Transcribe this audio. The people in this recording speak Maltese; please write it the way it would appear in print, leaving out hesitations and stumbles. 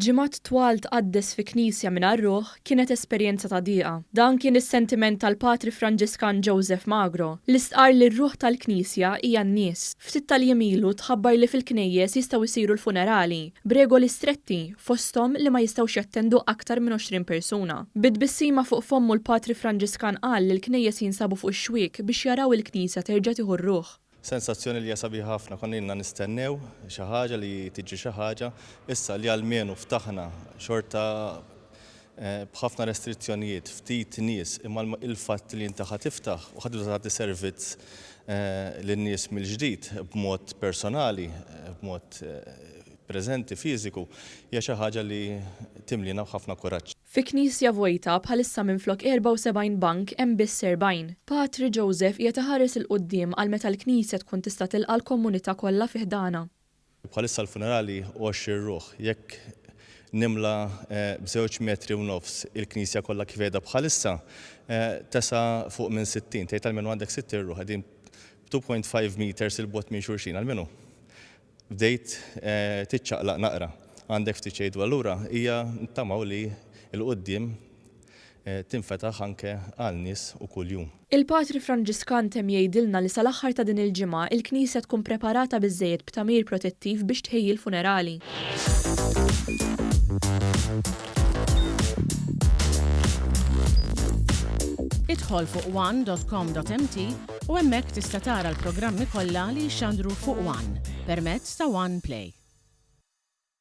Ġimgħat twal tqaddes fi knisja mingħajr ruħ kienet esperjenza ta' dieqa. Dan kien is-sentiment tal-Patri Franġiskan Joseph Magro, li stqarr li r-ruħ tal-knisja hija n-nies. Ftit tal-jiem ilu tħabbar li fil-knejjes jistgħu jsiru l-funerali, b'regoli stretti, fosthom li ma jistgħux jattendu aktar minn 20 persuna. Bi tbissima fuq fommu l-Patri Franġiskan qal li l-knejjes jinsabu fuq ix-xwiek biex jaraw il-knisja terġa' tieħu r-ruħ. Sensazzjoni li hija sabiħa ħafna. Konna ilna nistennew xi ħaġa li tiġri xi ħaġa. Issa li almenu ftaħna xorta b'ħafna restrizzjonijiet, ftit nies, imma il-fatt li inti ħa tiftaħ u ħa tibda tagħti servizz lin-nies mill-ġdid b'mod personali, b'mod preżenti, fiżiku, hija xi ħaġa li timlina b'ħafna kuraġġ. Fi knisja vojta, bħalissa minflok 74 bank hemm biss 40. Patri Joseph qiegħed iħares 'il quddiem għal meta l-knisja tkun tista' tilqa' l-komunità kollha fi ħdanha. Bħalissa l-funerali 20 ruħ. Jekk nimla b'żewġ metri u nofs il-knisja kollha kif qiegħda bħalissa, tesa' fuq minn 60. Tgħid almenu għandek 60 ruħ qegħdin b'2.5 meters 'il bogħod minn xulxin almenu. Bdejt tiċċaqlaq naqra. Għandek ftit xejn allura hija nittamaw li 'l quddiem tinfetaħ anke għal nies u kuljum. Il-Patri Franġiskan temm jgħidilna li sal-aħħar ta' din il-ġimgħa il-knisja tkun preparata biżżejjed b'tagħmir protettiv biex tħejji l-funerali. Idħol fuq one.com.mt u hemmhekk tista' tara l-programmi kollha li jixxandru fuq One permezz ta' One Play.